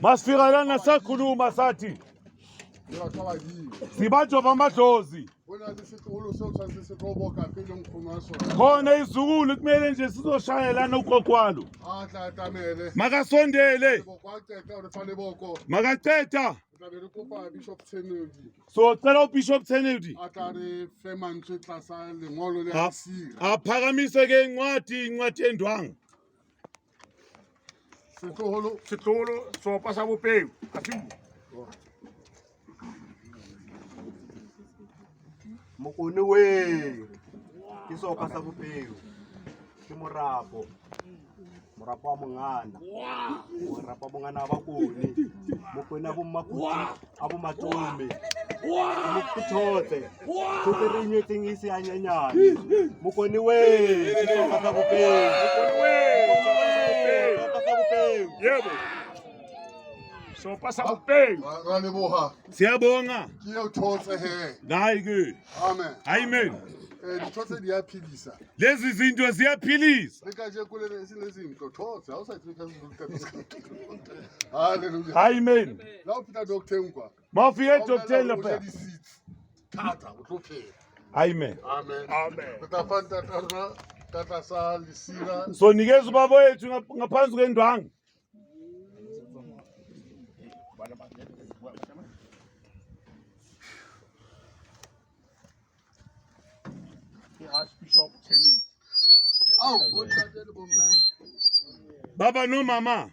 Masifika lana sakhuluma sathi sibanjwa bamadlozi. Khona izukulu kumele nje sizoshaya lana ugogo walo. Makasondele. Makaqeda. Socela uBishop Thenedi aphakamise ke incwadi incwadi endwanga. Setloholo setloholo seopa sa bopeo a se bua. Mokone we ke seopa sa bopeo ke morapo morapo wa mongana morapo wa mongana wa bakone mokone a bommakuti a bomatome ke thotse thotse re nyetseng e se ya nyenyane mokone we ke seopa sa bopeo seopa sa bopeo Yebo. Seopa sa bopeo. Ra leboha. Siyabonga. Ke eo thotse he. Hayi ke. Amen. Amen. Eh dithotse di a phedisa. Lezi zinto ziyaphilisa. Le kajeko le e seng ntlo thotse ha o sa tsebe ka se. Hallelujah. Amen. La o fihla doctor kwa. Mawufika edoctor lapha. Thata o tlo phela. Amen. Amen. Amen. Re tla fa ntata rona ka tlasa lesira. So nikeza ubaba wethu ngaphansi kwendwangu. Ke Archbishop Thenudi. Ao, bontate le bomme, Baba nomama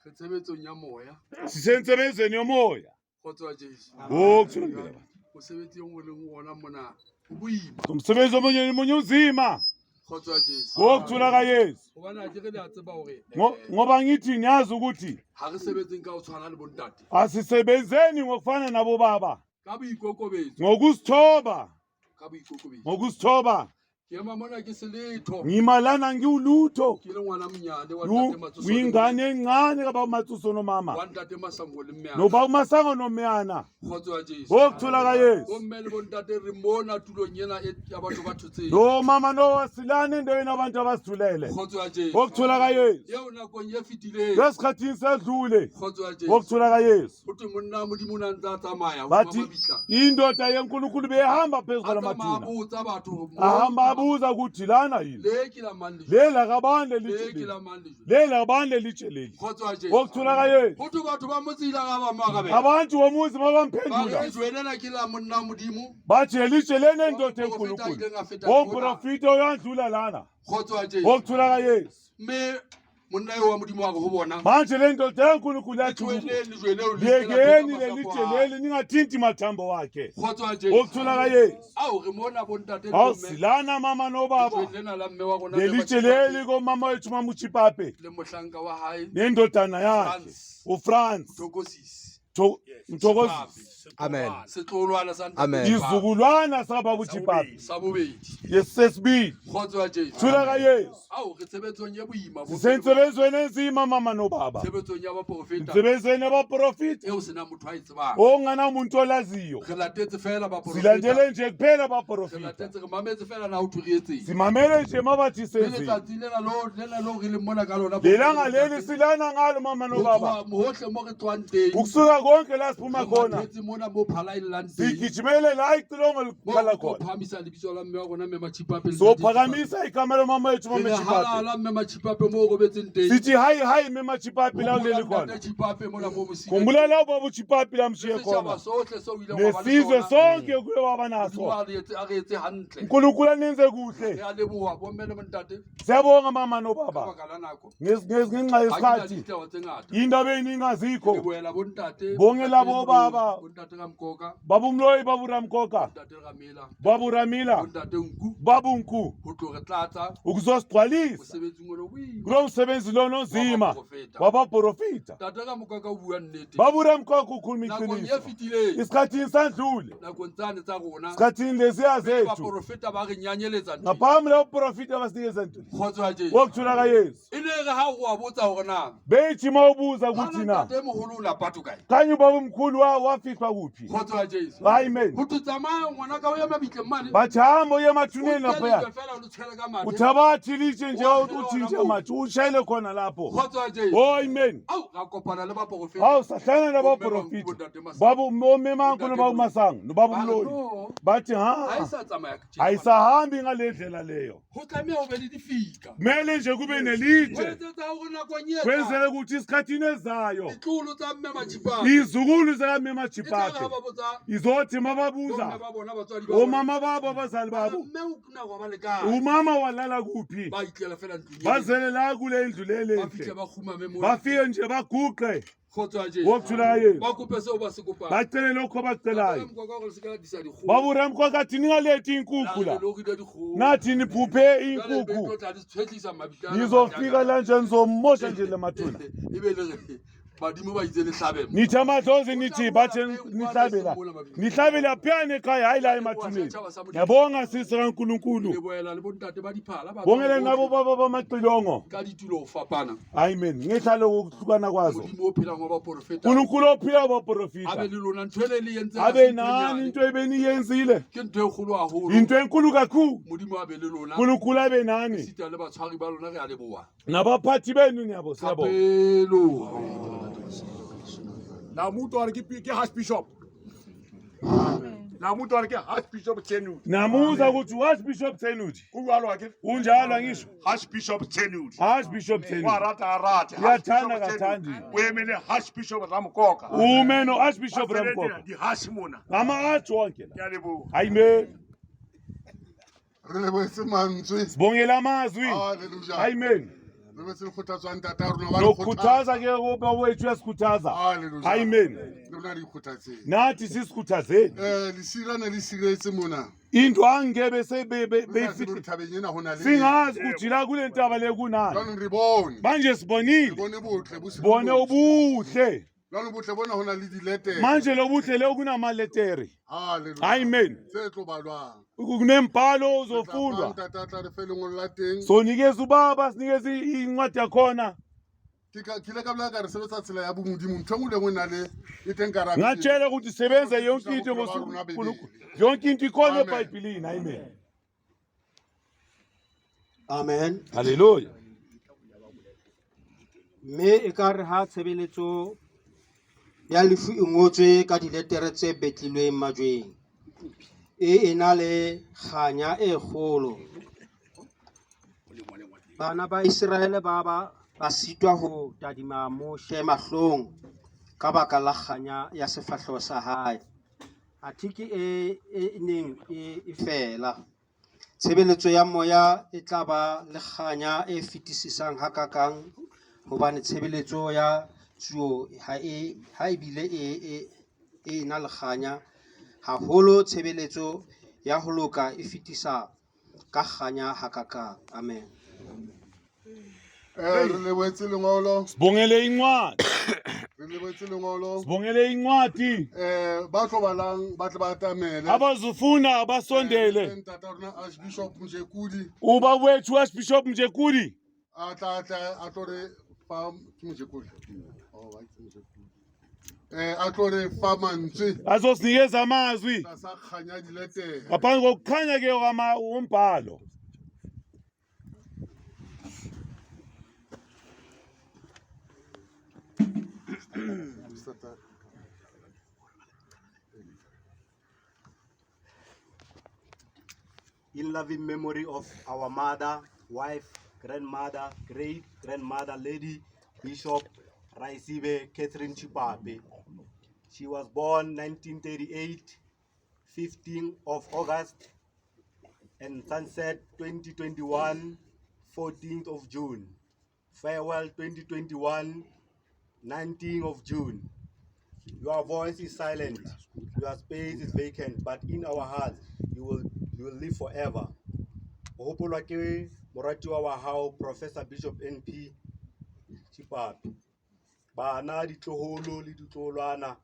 re tshebetsong ya moya. sisensebenzweni yomoya. Kgotso ya Jesu. Ngokuthula. Mosebetsi o leng ona mona o boima. Umsebenzi omunye nomunye unzima. Kgotso ya Jesu. Ngokuthula kaYesu. Hobane ha ke re le a tseba hore Ngoba ngithi niyazi ukuthi ha re sebetseng ka ho tshwana le bontate. asisebenzeni ngokufana nabo baba. Ka boikokobetso, Ngokusithoba, ka boikokobetso. ngokusithoba. Ke ema mona ke se letho. Ngima lana ngiwulutho. Ke le ngwana monyane wa ntate Matsoso. Uyingane encane kababa Matsoso nomama. Wa ntate Masango le mme. Nobaba Masango nomyana. Kgotso ya Jesu. Ngokuthula kaYesu. Bomme le bontate re mona tulong ena e ya batho ba thotseng. Lo mama no silana endaweni abantu abasithulele. Kgotso ya Jesu. Ngokuthula kaYesu. Eo nakong e fetileng. Ngesikhathini sedlule. Kgotso ya Jesu. Ngokuthula kaYesu. Ho thwe monna wa Modimo o ne a ntse a tsamaya hodima Bathi mabitla. indoda yenkulunkulu beyihamba phezu A tsamaya a kwalamathuna. botsa batho hore mo- Ahamba abuza ukuthi lana yini. Le ke la mang lejwe? Lela kabani Le lelitshe ke leli. la mang lejwe? Lela kabani lelitshe leli. Kgotso ya Jesu. Ngokuthula kaYesu. Ho thwe batho ba motse ile ga ba mo arabela. Abantu bomuzi Ba re babamphendula. lejwe lena ke la monna wa Modimo. Bathi lelitshe lena indoda Wa moprofeta a enkulunkulu. ileng a feta mona. Womprofita uyandlula lana. Kgotso ya Jesu. Ngokuthula kaYesu. Mme monna eo wa Modimo a re ho bona, Manje le ndoda enkulunkulu le yathi kubo, tlohelleng lejwe leo le se ke la Yekeni thetsa lelitshe masapo a hae. leli ningathinti mathambo wakhe. Kgotso ya Jesu. Ngokuthula kaYesu. Ao re mona bontate le Hawu bomme. silana mama nobaba. Lejwe lena la mme wa rona mme Lelitshe Matshipape leli komama wethu mama uChipape le mohlanka wa hae nendodana yakhe Frans uFrans Thokozisi. Mthokozisi. Amen. Setloholwana sa ntate Amen. Chipape. Izizukulwana sababa uChipape Sa bobedi. yesesibili. Kgotso ya Jesu. Thula kaYesu. Ao re tshebetsong e boima bo. Sisensebenzweni enzima mama nobaba. Tshebetsong ya baprofeta Nsebenzweni yabaprofita eo senang motho a e tsebang. onganamuntu olaziyo. Re latetse fela baprofeta. Silandele nje kuphela Re baprofita. latetse re mametse fela na ho thwe re etseng. Simamele nje mabathi Le senzeni. letsatsi lena lo lena lo re leng mona ka lona. Lelanga leli silana ngalo mama Ho nobaba. tloha hohle mo re tlohang teng. Ukusuka konke la siphuma Re khona. mathetse mona mo phala e llang teng. Sigijimele la icilongo Mo likhala re tlo khona. phahamisa lebitso la mme wa rona mme Machipape le ntate Sophakamisa igama lomama wethu Chipape. mama Re le Chipape. halala mme Machipape mo o robetseng teng. Sithi hayi hayi mama Chipape la uleli Hopola khona. ntate Chipape mona mo mosile. Khumbula la ubaba uChipape la Le mshiye setjhaba khona. sohle seo o ileng wa ba le Nesizwe sona. sonke kuye waba Modimo naso. a re etse a re etse hantle. uNkulunkulu anenze kuhle. Re a leboha bomme le bontate Siyabonga mama ka nobaba. baka la nako. Ngenxa Ha ke na yesikhathi ditaba tse ngata. indaba eziningi azikho. Lebohela bontate. Bonke labo baba. Bontate Ramkoka, Baba uMloyi, baba uRamkoka, bontate Ramela, baba uRamila, bontate Nku baba uNku ho tlo re tlatsa ukuzosigcwalisa mosebetsing ona o boima. kulo msebenzi lona onzima Wa baprofeta. wabaprofita. Ntate Ramkoka o bua nnete. Baba uRamkoka ukhuluma Nakong e iqiniso. fetileng, Isikhathini sandlule, nakong tsane tsa rona, isikhathini lesiya pele zethu. baprofeta ba re nyanyeletsa ntho. Ngaphambi labaprofita basinikeza ntoni. Kgotso ya Jesu. Wokuthula kaYesu. E ne re ha o a botsa hore na Bethi mawubuza hana ukuthi na ntate moholo o la pato kae? Okanye ubaba omkhulu wafihlwa kuphi? Kgotso ya Jesu. Amen. Ho thwe tsamaya ngwana ka o ya mabitleng mane. Bathi hamba uye O emathuneni nke laphaya. lejwe fela o le tshwele ka mathe. Uthabathe ilitshe nje O akgele uthintshe hona moo. amatshe ushayele khona lapho. Kgotso ya Jesu. Oh, amen. Au ra kopana le baporofeta. Hawu sahlangana Bomme nabaprofita. Manku, bontate Masango. Babu omme Manku Bontate nobaba Moloi. Masango nobaba Ba re, Mloi. no. Bathi Ha e ha sa tsamaya tjena. ayisahambi ngale ndlela leyo. Ho tlameha ho be le difika. Kumele nje kube Ho nelitshe. etsetsa hore nakong e tlang, Kwenzele ukuthi isikhathini ezayo ditloholo tsa mme Machipane izukulu zikamme e tla re Machipate ha ba botsa izothi bomme mababuza ba bona, batswadi ba bona, omama babo abazali ba re, babo mme o kina wa ba le kae? umama walala kuphi Ba itlela fela ntlong ena. bazele la kule ndlu Ba lele fihle ba kgumame mona. bafike nje baguqe Kgotso ya Jesu. wokuthula kaYesu Ba kope seo ba se kopang. bacele lokho abakucelayo Mokoka hore le se ke la disa dikgoho. baburamkoka ningalethi inkukhu La la le lorile dikgoho. nathi niphuphe Jwale be inkukhu tlo tla di tshwetlisa mabitla ana nizofika la nje nizomosha nje le mathuna E be le re badimo ba itse le hlabe mo. nithi amadlozi nithi bathe nihlabe la nihlabe laphiyana ekhaya hayi la emathuneni ngiyabonga sisi kaNkulunkulu Le boela le bontate ba diphala ba bongele tswang nabo hohle baba bamacilongo ka ditulo ho fapana. amen ngehlalo kokuhlukana kwazo Modimo o phelang wa baporofeta uNkulunkulu ophila a be baprofita le lona. Ntho ene le entseng ha abe se ntho e nani nyane. into ebeniyenzile Ke ntho e kgolo haholo. into enkulu kakhulu Modimo a be le lona. uNkulunkulu abe nani Esita le batshwari ba lona re a leboha. nabaphathi benu niyabo siyabonga Thapelo. La motho a re ke Archbishop. La motho a re ke Archbishop Tsenudi. Namuza ukuthi u-Archbishop Tsenudi Go jwalo akere? unjalo angisho Archbishop Tsenudi. Archbishop Wa Tsenudi rata a rate. Uyathanda Archbishop kathandi. Tsenudi. O emele Archbishop Ramkoka. ume no-Archbishop Ba feletse Ramkoka di-harsh mona. ngama-arch wonke la Ke a leboha. amen Re lebohetse mantswe. sibongela amazwi Hallelujah. amen Re betse le kgothatso ya ntate a rona wa re kgothatsa. nokukhuthaza ke ubaba wethu uyasikhuthaza Hallelujah. amen Le rona re ikgothatseng. nathi sisikhuthazeni Lesira ne le siretse mona. indwangu bese Re sa tsebe hore thabeng ena ho na le eng. singazi ukuthi la kule ntaba le kunani Jwanong re bone. manje Re sibonile bone botle bo bone sirolotswe. ubuhle Jwanong botle bona ho na le diletere. manje lo buhle lo kunamaletere Hallelujah. amen Tse tlo balwang. kunembhalo Re tla fa ozofundwa ntate a tla re fe lengolo la teng. sonikeza ubaba sinikeze incwadi yakhona Ke ka- ke ile ka bolela ka re sebetsa tsela ya bomodimo. Ntho e nngwe le e nngwe e na le e teng ka hara Bibele. ngatshela ukuthi sebenza yonke into ngosuku yonke into ikhona Amen. ebhayibhilini amen Amen. haleluya Mme ekare ha tshebeletso ya lefu e ngotswe ka diletere tse betlilweng majweng, e ena le kganya e kgolo. Bana ba Iseraele ba ba ba sitwa ho tadima Moshe mahlong ka baka la kganya ya sefahleho sa hae. Athe ke e e neng e e fela. Tshebeletso ya moya e tla ba le kganya e fetisisang hakakang hobane tshebeletso ya tsuo ha e ha ebile e e e ena le kganya haholo tshebeletso ya ho loka e fetisa ka kganya hakakang. Amen. Re lebohetse lengolo. sibongele incwadi Re lebohetse lengolo. sibongele incwadi Ba tlo balang ba tle ba atamele. abazofuna basondele Ntate wa rona Archbishop Mojekudi uba wethu Archbishop Mjekudi a tla tla a tlo re fa ke Mojekudi. Oh, wa itse Mojekudi. A tlo re fa mantswe azosinikeza amazwi tlasa kganya diletere. ngaphambi kokukhanya ke kwama umbhalo In loving memory of our mother, wife, grandmother, great grandmother, Lady Bishop Raisibe Catherine Chipape. She was born 1938, 15 of August, and sunset 2021, 14th of June. Farewell 2021, 19th of June. Your voice is silent, your space is vacant, but in our hearts you will live forever. O hopolwa ke moratiwa wa hao Professor Bishop NP Chipape. Bana, ditloholo le ditloholwana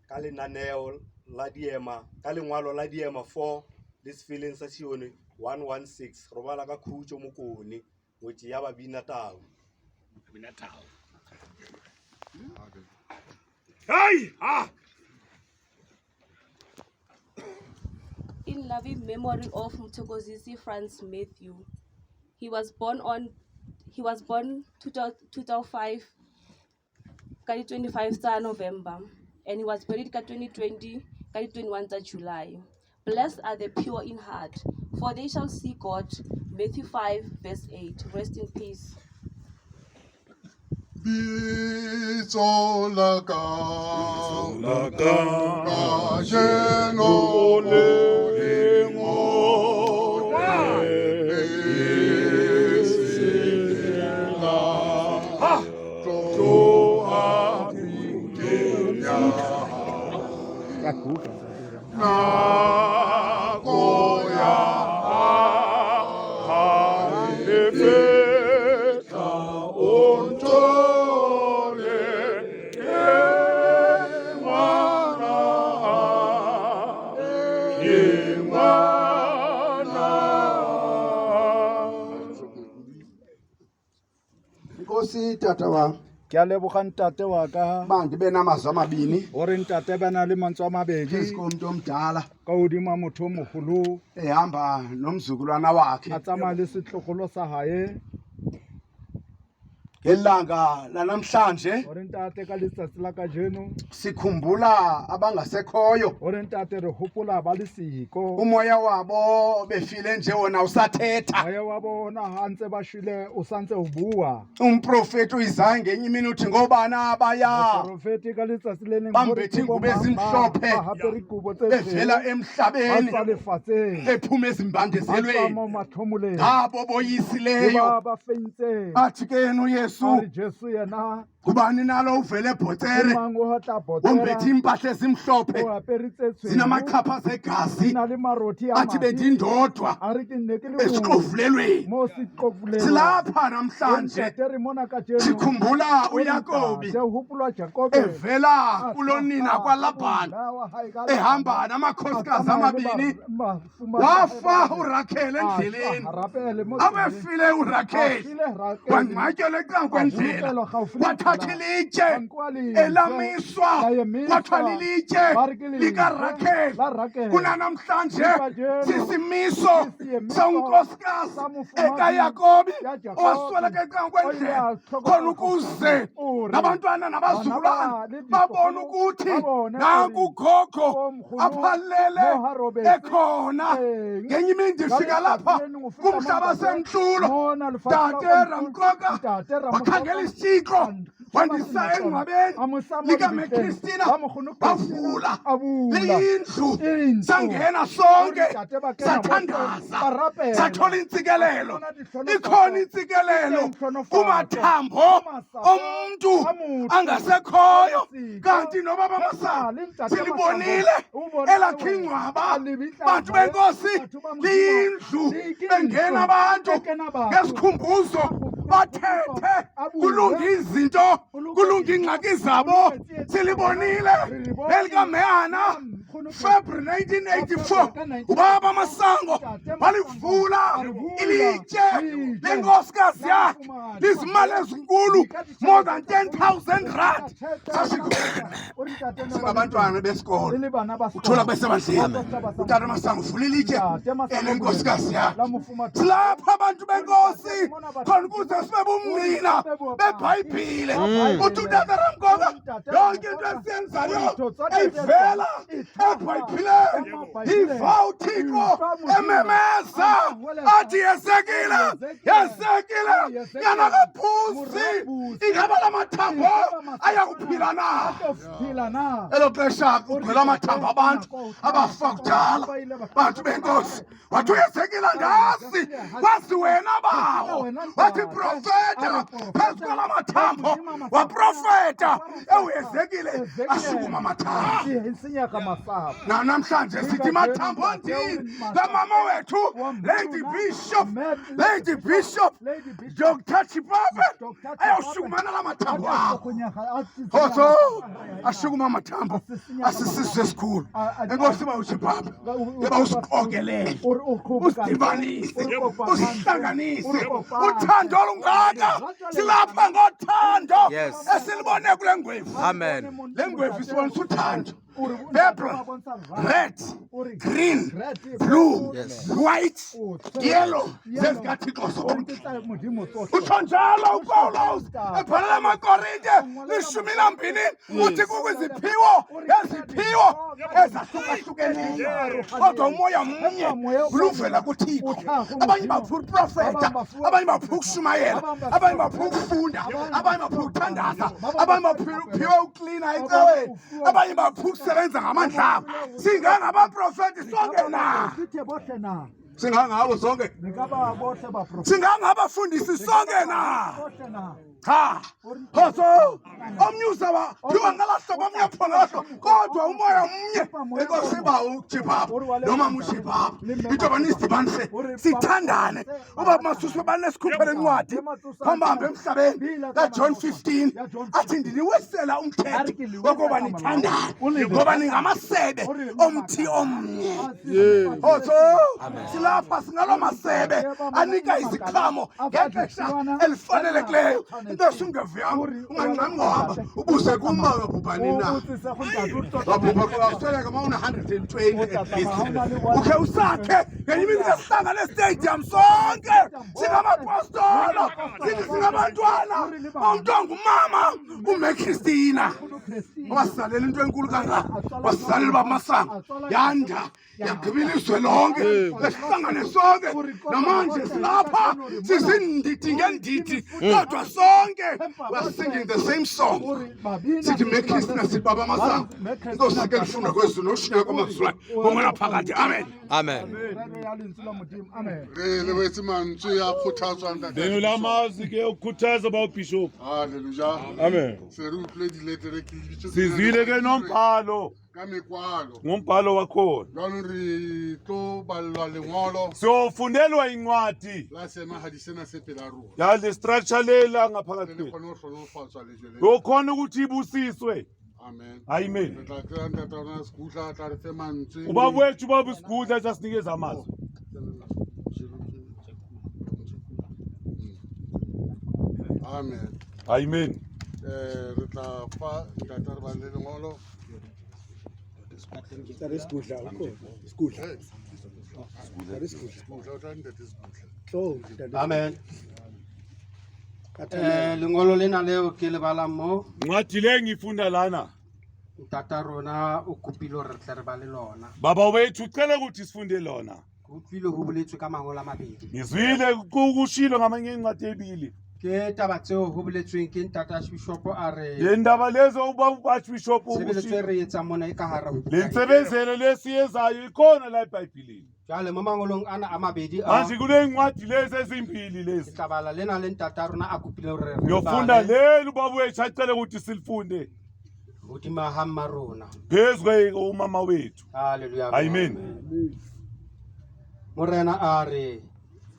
ka lenaneo la diema ka lengwalo la diema 4 le sefeleng sa Sione 116. Robala ka khutso Mokone, ngwetsi ya Babinatau. Hayi ha. In loving memory of Mthokozisi Franz Matthew. He was born on he was born 2005 ka di 25 tsa November and he was buried ka 2020 ka di 21 tsa July. Blessed are the pure in heart, for they shall see God. Matthew 5 verse 8. Rest in peace. Bitso la ka La ka kajeno le nako ya Nkosi tata wam. Ke a leboga ntate wa ka. Uba ndibe namazwi amabini. Gore ntate ba na le mantswe a mabedi. Phezu komntu omdala. Ka hodima motho o mogolo. Ehamba nomzukulwana wakhe. A tsamaya le setlogolo sa hae. Ngelanga lanamhlanje Gore ntate ka letsatsi la kajeno. sikhumbula abangasekhoyo. Gore ntate re hopola ba le siko. Umoya wabo befile nje wona usathetha. Moya wa bona ha ntse ba shwele o santse o bua. Umprofeti uIsaya ngenye imini uthi ngobani abaya Moprofeti ka letsatsi le leng bambethe iingubo ezimhlophe ba apere dikobo tse bevela tshweu, ba emhlabeni tswa lefatsheng, bephuma ba tswa ezimbandezelweni mo mathomoleng, ngabo ke boyisileyo. ba ba fentseng. Athi ke yena uYesu A re Jesu yena ngubani nalo uvele ke ebhotsere mang o tla botsera wombethe iimpahla ezimhlophe o apere tse tshweu zinamachaphaza egazi di na le marothi a athi madi bendindodwa a re ke nne ke le mong esixovulelweni mo seqovulelong silapha namhlanje Ntate re mona kajeno sikhumbula uYakobi Ntate, hopolwa Jakobe evela kulonina kwaLabhani ehamba namakhosikazi amabini wafa uRakheli endleleni abefile uRakheli wangcwatyelwa ecangkwendlela kwathatha ilitye elamiswa kwathiwa lilitye likaRakheli kunanamhlanje sisimiso sonkosikazi ekaYakobi owasweleka ecangkwendlela khona ukuze nabantwana nabazukulwana babone ukuthi nanku ugogo aphalele ekhona ngenye imini ndifika lapha kumhlaba semntlulo tate Ramkoka wakhangela isitshixo wandisa engcwabeni likaMekristina bavula liyindlu sangena sonke sathandaza sathola intsikelelo ikhona intsikelelo kumathambo omntu angasekhoyo kanti noba bamasana silibonile elakhe ingcwaba bantu benkosi liyindlu bengena abantu ngesikhumbuzo bathethe kulunga izinto kulunga iingxaki zabo silibonile elikameyana February 1984 ubaba Masango walivula ilitye lenkosikazi yakhe lizimali ezinkulu more than 10,000 rand singabantwana besikolo uthola besebandleni utata Masango uvula ilitye elenkosikazi yakhe silapha abantu benkosi khona ukuze sibe bumngqina bebhayibhile uthi utata Ramkoka yonke into esiyenzayo ivela ebhayibhileni iva uthixo ememeza athi yesekile yesekile nyana kabhusi ingaba la mathambo ayakuphila na elo xesha kugcwele amathambo abantu abafa kudala bantu benkosi wathi uyesekile andazi wazi wena bawo wathi profeta phezu kwala mathambo waprofeta ewuyezekile ashukuma amathambo namhlanje sithi mathambo ndini kamama wethu lady bishop lady bishop dr chipape ayawushukumana la mathambo akho hoso ashukuma amathambo asisizwe esikhulu enkosi uba uchipape eba usiqokelele usidibanise usihlanganise uthando olungaka silapha ngothando esilibone kule ngwevu. Amen. Le ngwevu isibonisa uthando. Purple, red, green, blue, white, yellow, zezikaThixo zonke. Utsho njalo uPawulos ebhalela amaKorinte 12 uthi kukho iziphiwo ngeziphiwo ezahlukahlukeneyo kodwa umoya mnye luvela kuThixo. Abanye baphiwa ukuprofeta, abanye baphiwa ukushumayela, abanye baphiwa ukufunda, abanye baphiwa ukuthandaza, abanye baphiwe uklina ecaweni, abanye baphiwa ukusebenza ngamandla abo. Singangabaprofeti sonke na? Singangabo sonke? Singangabafundisi sonke na? Cha. Khoso omnye uzaba phiwa ngala hlobo, omnye aphiwa ngala hlobo, kodwa umoya mnye. Enkosi uba ujipha apha noma mujipha apha, into yoba nisidibanise sithandane. Uba masusu banesikhuphele incwadi phambahambe emhlabeni kaJohn 15 athi ndiniwisela umthetho wokuba nithandane ngoba ningamasebe omthi omnye. Khoso silapha singaloo masebe anika iziqhamo ngexesha elifanelekileyo. Into esungevi yam ungangxami ngohamba ubuze kum uba wabhubha nini na. Wabhubha wasweleka uma una-120 at least. Ukhe usakhe ngenye imini ke sihlangane estadium sonke singabapostolo, sithi singabantwana bomntu ongumama uMaChristina wasizalela into enkulu kangaka, wasizalela uba Masango yanda yagqiba ilizwe lonke, besihlangane sonke. Namanje silapha sizindidi ngendidi, kodwa sonke we are singing the same song. Sithi MaChristina, sithi baba Masango, inkosi ke lifunda kwezulu noshiya kwamazulu ngomona phakade. Amen. Amen. Re lebetse mantswe a kgothatswang ntate. Leno la mazwi ke okukhuthaza ba ubishop. Haleluya. Amen. Se re utlwile diletere ke bitso. Sizwile ke nombhalo. Ka mekwalo. Ngombhalo wakhona. Jwanong re tlo ballwa lengolo. Siyofundelwa incwadi. La seemahadi sena se pela rona. Ya le structure lela ngaphakathi. Le kgone ho hlonolofatswa lejwe le. Yokhona ukuthi ibusiswe. Amen. Amen. Re tla kry-a ntata rona Sigudla a tla re fe mantswe. Ubaba wethu ubaba uSigudla esasinikeza amazwi. Amen. Amen. Re tla fa ntata re bale lengolo. Sigudla, o tla ntate Sigudla. Amen. Lengolo lena leo ke le balang mo. Ncwadi le engiyifunda lana. Ntata rona o kopile hore re tle re bale lona. Baba wethu ucela ukuthi sifunde lona. Ke utlwile ho boletswe ka mangolo a mabedi. Ngizwile kushilo ngamanye incwadi ebili. Ke taba tseo ho boletsweng ke ntata Archbishop a re. Le ndaba lezo ubaba Archbishop Tshebeletso e re etsang mona e ka hare ho buka. Le nsebenzelo lesiyenzayo ikhona la eBhayibhelini. Jwale mo mangolong ana a mabedi a. Manje kulezincwadi lezi ezimbili lezi. Ke tla bala lena le ntata rona a kopile hore re Ngiyofunda leli ubaba wethu acele ukuthi silifunde. Hodima ha mma rona. Phezu kwe umama wethu. Hallelujah. Amen. Morena a re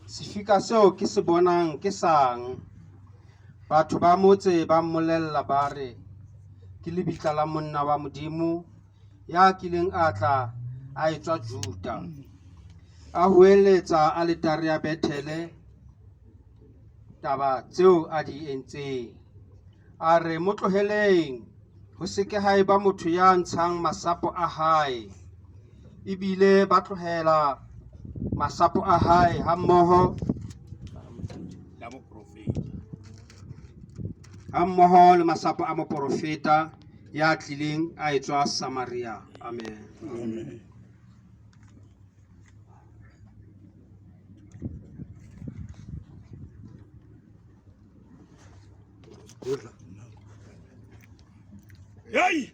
sefika seo ke se bonang ke sang. Batho ba motse ba mmolella ba re ke lebitla la monna wa Modimo ya kileng a tla a etswa Juda. A hoeletsa aletare ya Bethele taba tseo a di entseng. A re mo tloheleng, ho se ke ha eba motho ya ntshang masapo a hae. Ebile ba tlohela masapo a hae hammoho hammoho le masapo a moporofeta ya tlileng a etswa Samaria. Amen. Amen. Hey!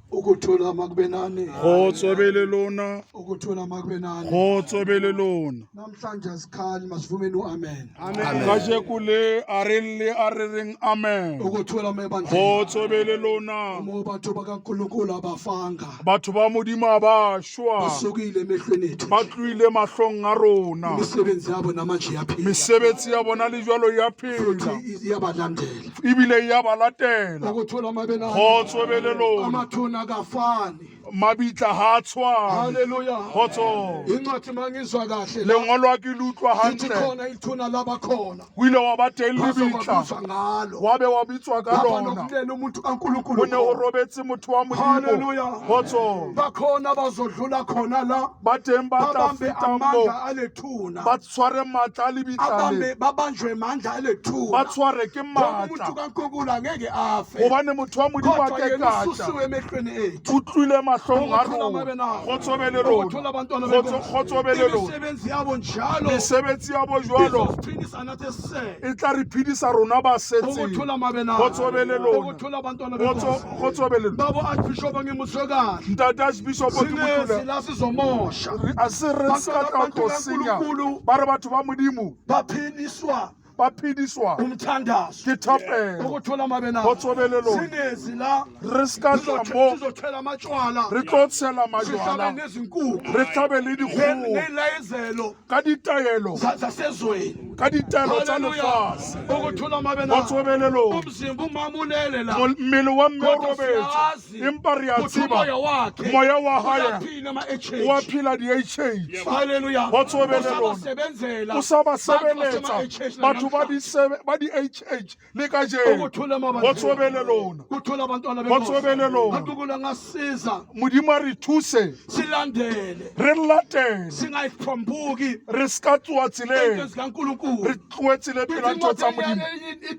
Ukuthula makube nani. Kgotso be le lona. Ukuthula makube nani. Kgotso be le lona. Namhlanje asikhali masivumeni uamen. Amen. Kajeko le a re lle a re reng amen. Ukuthula mebandleni. Kgotso be le lona. Mo batho bakaNkulunkulu abafanga. Batho ba Modimo a ba shwa. Basukile emehlweni ethu. Ba tlohile mahlong a rona. Imisebenzi yabo namanje iyaphila. Mesebetsi ya bona le jwalo ya phela. Futhi iyabalandela. Ebile ya ba latela. Ukuthula mabe nani. Kgotso be le lona. Amathuna Amathuna akafani. Mabitla ha a tshwane. Haleluya. Kgotso. Incwadi mangizwa kahle la. Lengolo ha ke le utlwa Lithi hantle. khona ithuna labakhona. Ho ile wa ba teng Kwaze lebitla. kwabizwa ngalo. Wa be wa bitswa ka Lapha lona. nokulela umuntu kaNkulunkulu Ho ne ho khona. robetse motho wa Modimo. Haleluya. Kgotso. Bakhona abazodlula khona la. Ba teng ba tla Babambe fetang moo. amandla alethuna. Ba tshware matla a lebitla Abambe le. babanjwe amandla Ba alethuna. tshware ke Ngoba umuntu matla. kaNkulunkulu angeke afe. Hobane motho wa Modimo a Kodwa ke yena ka tla. ususiwe emehlweni ethu. O tlwile mahlong a Ukuthula rona. mabe nawe. Kgotso be le rona. Ukuthula abantwana Kgotso benkosi. kgotso be le rona. Imisebenzi yabo njalo Mesebetsi ya bo jwalo izosiphilisa nathi esisele. e tla re phedisa rona ba setseng. Ukuthula mabe nawe. Kgotso be le lona. Ukuthula abantwana Kgotso benkosi. kgotso be le lona. Babo Archbishop ngimuzwe kahle. Ntate Archbishop ke Singezi motlole. la sizomosha. A se re se ka tla Abantu tlo senya. kaNkulunkulu Ba re batho ba Modimo baphiliswa ba phediswa umthandazo. ke thapelo. Ukuthula mabe nawe. Kgotso be le lona. Singezi la Re se ka tla mo sizothela amatshwala. re tlo tshela Sihlabe majwala. nezinkukhu. Re hlabe le dikgoho Nelayizelo ka ditaelo zasezweni. ka ditaelo tsa Hallelujah. lefatshe. Ukuthula mabe nawe. Kgotso be le lona. Umzimba umama ulele la. Mmele wa mme o Kodwa robetse siyazi empa re a ukuthi tseba umoya wakhe moya wa hae uyaphila ema-HH. o a phela di-HH. Hallelujah. Kgotso be le lona. Usabasebenzela. O sa ba Bantu sebeletsa basema-HH batho ba namhlanje. di di-HH le kajeno. Ukuthula emabandleni. Kgotso be le lona. Kuthula abantwana Kgotso be le lona. uNkulunkulu angasiza Modimo a re thuse silandele re latele singayiphombuki re se ka tsoa into tseleng zikaNkulunkulu. re tlohe pela ntho tsa Modimo.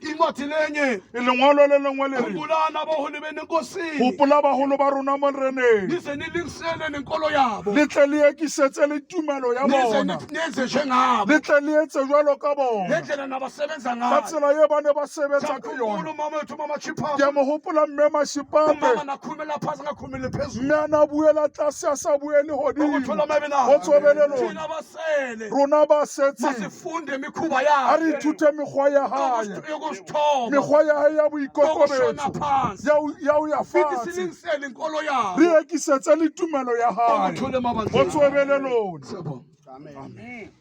Incwadi lenye Lengolo le lengwe le re khumbulani abaholi benu enkosini hopola baholo ba rona moreneng nize nilingisele nenkolo yabo le tle le ekisetse le tumelo ya nize bona nenze njengabo le tle le etse jwalo ka bona ngendlela nabasebenza ka ngayo. tsela ye ba ne ba sebetsa ka Siyakhumbula yona. umama wethu umama Ke a Chipape mo hopola mme Mashipape umama nakhulumela phasi angakhulumeli phezulu. mme a na buela tlase a sa buele godimo. Ukuthula mabe nawe. Kgotso be le lona. Thina basele Rona ba setseng masifunde imikhuba a re yakhe ithute mekgwa ya hae yokusithoba mekgwa ya hae ya yokushona boikokobetso phansi ya ho ya ho ya sithi fatshe silingisele inkolo yabo. re ekisetse le tumelo ya hae. Ukuthula emabandleni. Kgotso be le lona. Siyabonga. Amen.